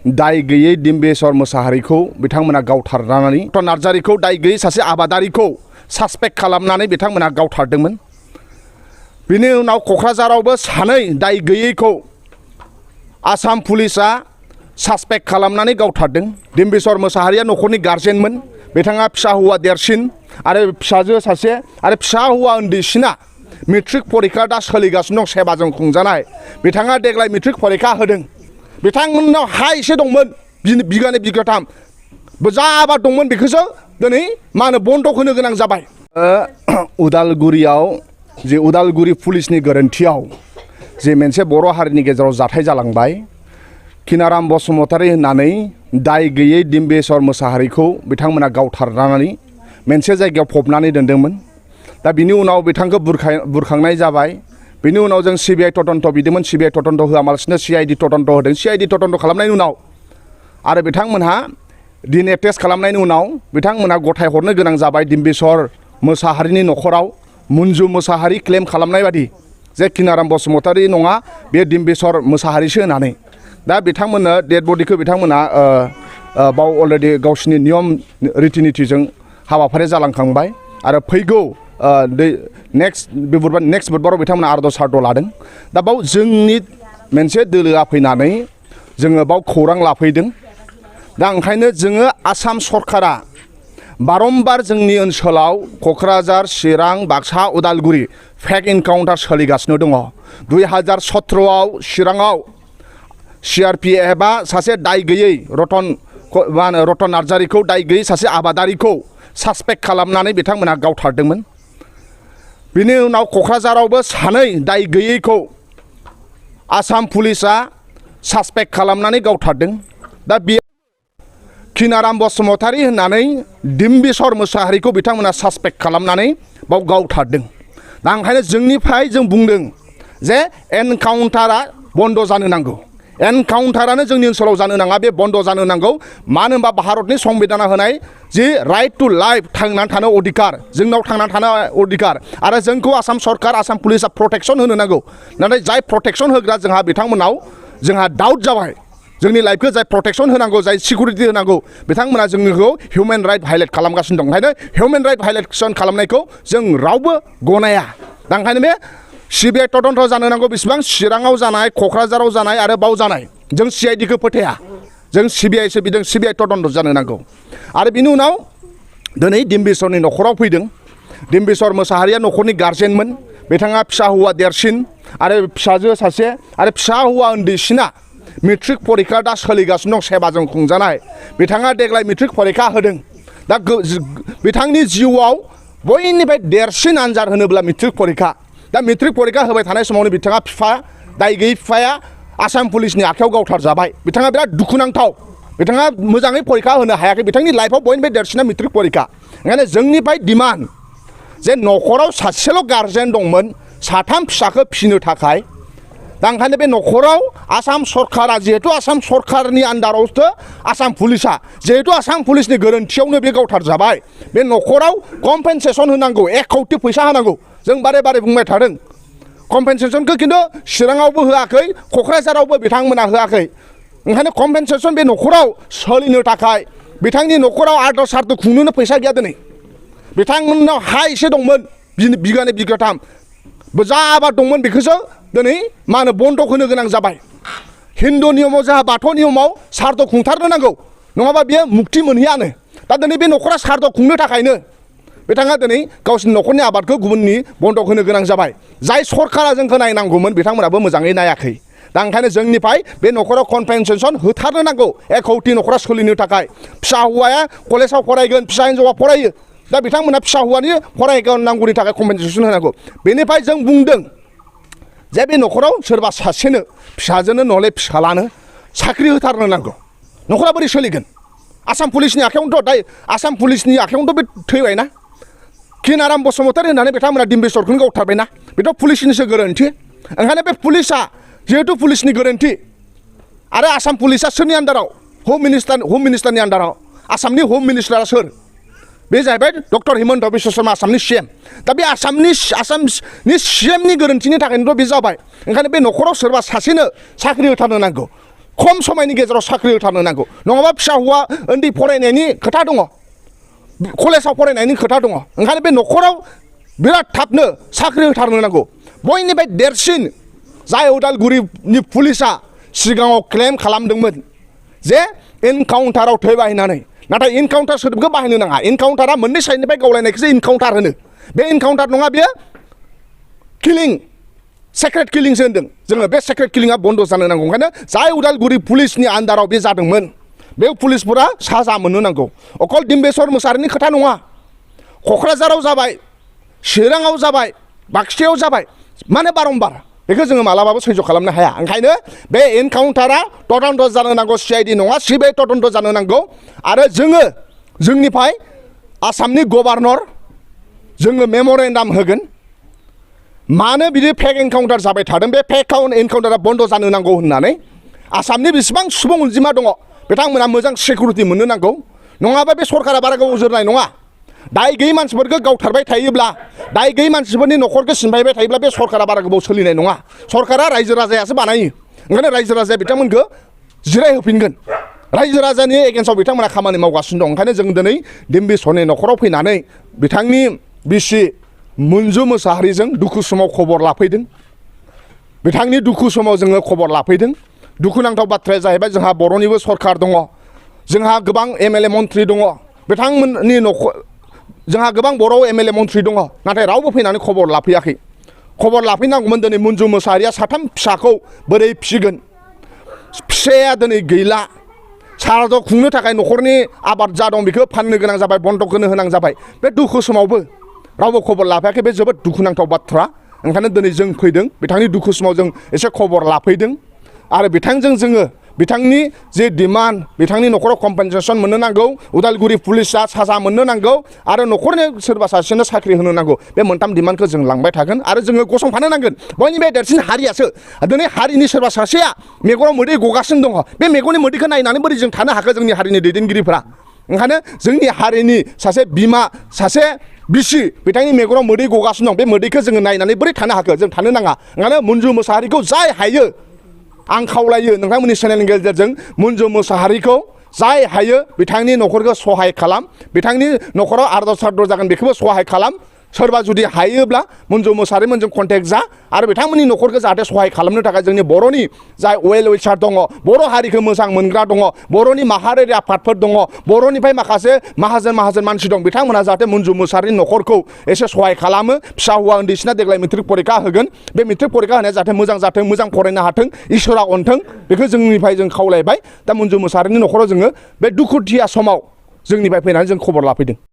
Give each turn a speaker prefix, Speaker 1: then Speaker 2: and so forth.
Speaker 1: दाय गैयै डिम्बेश्वर मोसाहारिखौ बिथांमोना गावथारनानै डक्टर नार्जारिखौ दाय गैयै सासे आबादारिखौ सासपेक्ट खालामनानै बिथांमोना गावथारदोंमोन। बिनि उनाव क'क्राझारावबो सानै दाय गैयैखौ आसाम पुलिसा सासपेक्ट खालामनानै गावथारदों। डिम्बेश्वर मोसाहारिया न'खरनि गारजेनमोन। बिथाङा फिसा हौवा देरसिन आरो फिसाजो सासे आरो फिसा हौवा उन्दैसिना मेट्रिक परिखा दा सोलिगासिनो दं सेबाजों खुंजानाय। बिथाङा देग्लाय मेट्रिक परिखा होदों। बिथांमोननाव हा एसे दंमोन बिगानै बिगाथाम जा आबाद दंमोन बेखौसो दिनै मा होनो बन्दक होनो गोनां जाबाय। उदालगुरियाव जे उदालगुरि पुलिसनि गोरोन्थियाव जे मोनसे बर' हारिनि गेजेराव जाथाय जालांबाय। खिनाराम बसुमतारी होननानै दाय गैयै डिम्बेश्वर मोसाहारिखौ बिथांमोना गावथारनानै मोनसे जायगायाव फबनानै दोनदोंमोन। दा बिनि उनाव बिथांखौ बुरखांनाय जाबाय। बिनि उनाव जों सिबिआइ तदन्त बिदोंमोन। सिबिआइ तदन्त होआमालासिनो सिआइडि तदन्त होदों। सिआइडि तदन्त खालामनायनि उनाव आरो बिथांमोनहा डिएनए टेस्ट खालामनायनि उनाव बिथांमोनहा गथाय हरनो गोनां जाबाय डिम्बेश्वर मोसाहारिनि न'खराव मन्जु मोसाहारि क्लेम खालामनाय बादि जे खिनाराम बसुमतारी नङा बे डिम्बेश्वर मोसाहारिसो होननानै। दा बिथांमोननो डेड बडिखौ बिथांमोना बाव अलरेडि गावसिनि नियम रितिनितिजों हाबाफारि जालांखांबाय आरो फैगौ नेक्स्ट बुधबाराव बिथांमोना आर्द सार्द लादों। दा बाव जोंनि मोनसे दोलोआ फैनानै जोङो बाव खौरां लाफैदों। दा ओंखायनो जोङो आसाम सरकारा बारम्बार जोंनि ओनसोलाव क'क्राझार चिरां बाक्सा उदालगुरि फेक इनकाउन्टार सोलिगासिनो दङ। 2017आव चिराङाव CRPFआ सासे दाय गैयै रतन नार्जारिखौ दाय गैयै सासे आबादारिखौ सासपेक्ट खालामनानै बिथांमोना गावथारदोंमोन। बिनि उनाव क'क्राझारावबो सानै दाय गैयैखौ आसाम पुलिसा सासपेक्ट खालामनानै गावथारदों। दा बे खिनाराम बसुमतारी होननानै डिम्बेश्वर मोसाहारिखौ बिथांमोना सासपेक्ट खालामनानै बाव गावथारदों। दा ओंखायनो जोंनिफ्राय जों बुंदों जे एनकाउन्टारा बन्द जानो नांगौ। एनकाउन्टारानो जोंनि ओनसोलाव जानो नाङा, बे बन्द जानो नांगौ। मानो होनबा भारतनि संबिधाना होनाय जि राइट टु लाइफ थांनानै थानो अधिकार, जोंनाव थांनानै थानो अधिकार आरो जोंखौ आसाम सरकार आसाम पुलिसा प्रटेक्सन होनो नांगौ। नाथाय जाय प्रटेक्सन होग्रा जोंहा बिथांमोनाव जोंहा डाउट जाबाय। जोंनि लाइफखौ जाय प्रटेक्सन होनांगौ, जाय सिकिउरिटि होनांगौ, बिथांमोना जोंखौ हिउमेन राइट भायलेट खालामगासिनो दं। ओंखायनो हिउमेन राइट भायलेसन खालामनायखौ जों रावबो गनाया। दा ओंखायनो बे सिबिआइ तदन्त जानो नांगौ। बेसेबां चिराङाव जानाय, क'क्राझाराव जानाय आरो बाव जानाय, जों CIDखौ फोथाया। जों सिबिआइसो बिदों, सिबिआइ तदन्त जानो नांगौ। आरो बिनि उनाव दिनै डिम्बेश्वरनि न'खराव फैदों। डिम्बेश्वर मोसाहारिया न'खरनि गारजेनमोन। बिथाङा फिसा हौवा देरसिन आरो फिसाजो सासे आरो फिसा हौवा उन्दैसिना मेट्रिक परिखा दा सोलिगासिनो दं सेबाजों खुंजानाय। बिथाङा देग्लाय मेट्रिक परिखा होदों। दा बिथांनि जिउआव बयनिफ्राय देरसिन आनजाद होनोब्ला मेट्रिक परिखा। दा मेट्रिक परिखा होबाय थानाय समावनो बिथाङा दाय गैयै बिफाया आसाम पुलिसनि आखायाव गावथार जाबाय। बिथाङा बिराद दुखुनांथाव। बिथाङा मोजाङै परिखा होनो हायाखै। बिथांनि लाइफआव बयनिफ्राय देरसिना मेट्रिक परिखा। ओंखायनो जोंनिफ्राय डिमान्ड जे न'खराव सासेल' गारजेन दंमोन साथाम फिसाखौ फिसिनो थाखाय। दा ओंखायनो बे न'खराव आसाम सरकारा, जिहेतु आसाम सरकारनि आन्दारावसो आसाम पुलिसा, जिहेतु आसाम पुलिसनि गोरोन्थियावनो बे गावथार जाबाय, बे न'खराव कम्पेनसेसन होनांगौ, 1 कौटि फैसा होनांगौ। जों बारे बारे बुंबाय थादों। कम्पेनसेसनखौ खिन्थु चिराङावबो होआखै, क'क्राझारावबो बिथांमोना होआखै। ओंखायनो कम्पेनसेसन बे न'खराव सोलिनो थाखाय बिथांनि न'खराव आर्द सार्द खुंनोनो फैसा गैया। दिनै बिथांमोननाव हा एसे दंमोन बिगानै बिगाथाम जा आबाद दंमोन बेखौसो दिनै मा होनो बन्दक होनो गोनां जाबाय। हिन्दु नियमाव जोंहा बाथौ नियमाव सार्द खुंथारनो नांगौ, नङाबा बियो मुक्ति मोनहैयानो। दा दिनै बे न'खरा सार्द खुंनो थाखायनो बिथाङा दिनै गावसिनि न'खरनि आबादखौ गुबुननि बन्दक होनो गोनां जाबाय। जाय सरकारा जोंखौ नायनांगौमोन बिथांमोनाबो मोजाङै नायाखै। दा ओंखायनो जोंनिफ्राय बे न'खराव कम्पेनसेसन होथारनो नांगौ 1 कौटि न'खरा सोलिनो थाखाय। फिसा हौवाया कलेजाव फरायगोन, फिसा हिन्जावा फरायो। दा बिथांमोना फिसा हौवानि फरायनांगौनि थाखाय कम्पेनसेसन होनांगौ। बेनिफ्राय जों बुंदों जे बे न'खराव सोरबा सासेनो फिसाजोनो नहले फिसालानो साख्रि होथारनो नांगौ। न'खरा बोरै सोलिगोन? आसाम पुलिसनि आखायावनोथ' दाय, आसाम पुलिसनि आखायावनोथ' बे थैबायना। खिनाराम बसुमतारी होननानै बिथांमोना डिम्बेश्वरखौनो गावथारबायना। बेथ' पुलिसनिसो गोरोन्थि। ओंखायनो बे पुलिसा, जिहेतु पुलिसनि गोरोन्थि आरो आसाम पुलिसा सोरनि आन्दाराव? हम मिनिस्टारनि आन्दाराव। आसामनि हम मिनिस्टारा सोर? बे जाहैबाय डक्टर हिमन्त बिश्व शर्मा, आसामनि CM। दा बे आसामनि CMनि गोरोन्थिनि थाखायनोथ' बे जाबाय। ओंखायनो बे न'खराव सोरबा सासेनो साख्रि होथारनो नांगौ। खम समायनि गेजेराव साख्रि होथारनो नांगौ नङाबा फिसा हौवा उन्दै फरायनायनि खोथा दङ कलेजाव फरायनायनि खोथा दङ ओंखायनो बे न'खराव बिराद थाबनो साख्रि होथारनो नांगौ बयनिफ्राय देरसिन जाय उदालगुरिनि पुलिसा सिगाङाव क्लेम खालामदोंमोन जे एनकाउन्टाराव थै बाहायनानै नाथाय एनकाउन्टार सोदोबखौ बाहायनो नाङा एनकाउन्टारा मोननै साइडनिफ्राय गावलायनायखौसो एनकाउन्टार होनो बे एनकाउन्टार नङा बेयो किलिं सेक्रेट किलिंसो होनदों जोङो बे सेक्रेट किलिंआ बन्द जानो नांगौ ओंखायनो जाय उदालगुरि पुलिसनि आन्दाराव बे जादोंमोन बे पुलिसफोरा साजा मोननो नांगौ अकल डिम्बेश्वर मुसाहारिनि खोथा नङा क'क्राझाराव जाबाय चिराङाव जाबाय बाक्सायाव जाबाय माने बारम्बार बेखौ जोङो मालाबाबो सैज' खालामनो हाया ओंखायनो बे एनकाउन्टारा तदन्त जानो नांगौ CID नङा CBI तदन्त जानो नांगौ आरो जोङो जोंनिफ्राय आसामनि गभर्नर जोङो मेम'रेन्डाम होगोन मानो बिदि फेक एनकाउन्टार जाबाय थादों बे फेक एनकाउन्टारा बन्द जानो नांगौ होननानै आसामनि बेसेबां सुबुं अनजिमा दङ बिथांमोना मोजां सिकिउरिटि मोननो नांगौ नङाबा बे सरकारा बारा गोबाव जोरनाय नङा दाय गैयै मानसिफोरखौ गावथारबाय थायोब्ला दाय गैयै मानसिफोरनि न'खरखौ सिनफायबाय थायोब्ला बे सरकारा बारा गोबाव सोलिनाय नङा सरकारा रायजो राजायासो बानायो ओंखायनो रायजो राजाया बिथांमोनखौ जिरायहोफिनगोन रायजो राजानि एगेन्स्टआव बिथांमोना खामानि मावगासिनो दं ओंखायनो जों दिनै डिम्बेश्वरनि न'खराव फैनानै बिथांनि बिसि मन्जु मुसाहारिजों दुखु समाव खबर लाफैदों बिथांनि दुखु समाव जोङो खबर लाफैदों दुखुनांथाव बाथ्राया जाहैबाय जोंहा बर'निबो सरकार दङ जोंहा गोबां MLA मन्थ्रि दङ बिथांमोननि न'खर जोंहा गोबां बर' MLA मन्थ्रि दङ नाथाय रावबो फैनानै खबर लाफैयाखै खबर लाफैनांगौमोन दिनै मन्जु मुसाहारिया साथाम फिसाखौ बोरै फिसिगोन फिसाया दिनै गैला साराद खुंनो थाखाय न'खरनि आबाद जा दं बेखौ फाननो गोनां जाबाय बन्दक होनो गोनां जाबाय बे दुखु समावबो रावबो खबर लाफैयाखै बे जोबोद दुखुनांथाव बाथ्रा ओंखायनो दिनै जों फैदों बिथांनि दुखु समाव जों एसे खबर लाफैदों आरो बिथांजों जोङो बिथांनि जे डिमान्ड बिथांनि न'खराव कम्पेनसेसन मोननो नांगौ उदालगुरि पुलिसा साजा मोननो नांगौ आरो न'खरनि सोरबा सासेनो साख्रि होनो नांगौ बे मोनथाम डिमान्डखौ जों लांबाय थागोन आरो जोङो गसंफानो नांगोन बयनिफ्राय देरसिन हारियासो दिनै हारिनि सोरबा सासेया मेगनाव मोदै गगासिनो दङ बे मेगननि मोदैखौ नायनानै बोरै जों थानो हाखो जोंनि हारिनि दैदेनगिरिफ्रा ओंखायनो जोंनि हारिनि सासे बिमा सासे बिसि बिथांनि मेगनाव मोदै गगासिनो दं बे मोदैखौ जोङो नायनानै बोरै थानो हाखो जों थानो नाङा ओंखायनो मन्जु मुसाहारिखौ जाय हायो आं खावलायो नोंथांमोननि चेनेलनि गेजेरजों मन्जु मुसाहारिखौ जाय हायो बिथांनि न'खरखौ सहाय खालाम बिथांनि न'खराव आरज सारद जागोन बेखौबो सहाय खालाम सोरबा जुदि हायोब्ला मन्जु मुसाहारिमोनजों कन्टेक्ट जा आरो बिथांमोननि न'खरखौ जाहाथे सहाय खालामनो थाखाय जोंनि बर'नि जाय वेल विचार दङ बर' हारिखौ मोजां मोनग्रा दङ बर'नि माहारियारि आफादफोर दङ बर'निफ्राय माखासे माहाजोन मानसि दं बिथांमोना जाहाथे मन्जु मुसाहारिनि न'खरखौ एसे सहाय खालामो फिसा हौवा उन्दैसिना देग्लाय मेट्रिक परिखा होगोन बे मेट्रिक परिखा होनाया जाहाथे मोजां जाथों मोजां फरायनो हाथों इसोरा अनथों बेखौ जोंनिफ्राय जों खावलायबाय दा मन्जु मुसाहारिनि न'खराव जोङो बे दुखुथिया समाव जोंनिफ्राय फैनानै जों खबर लाफैदों।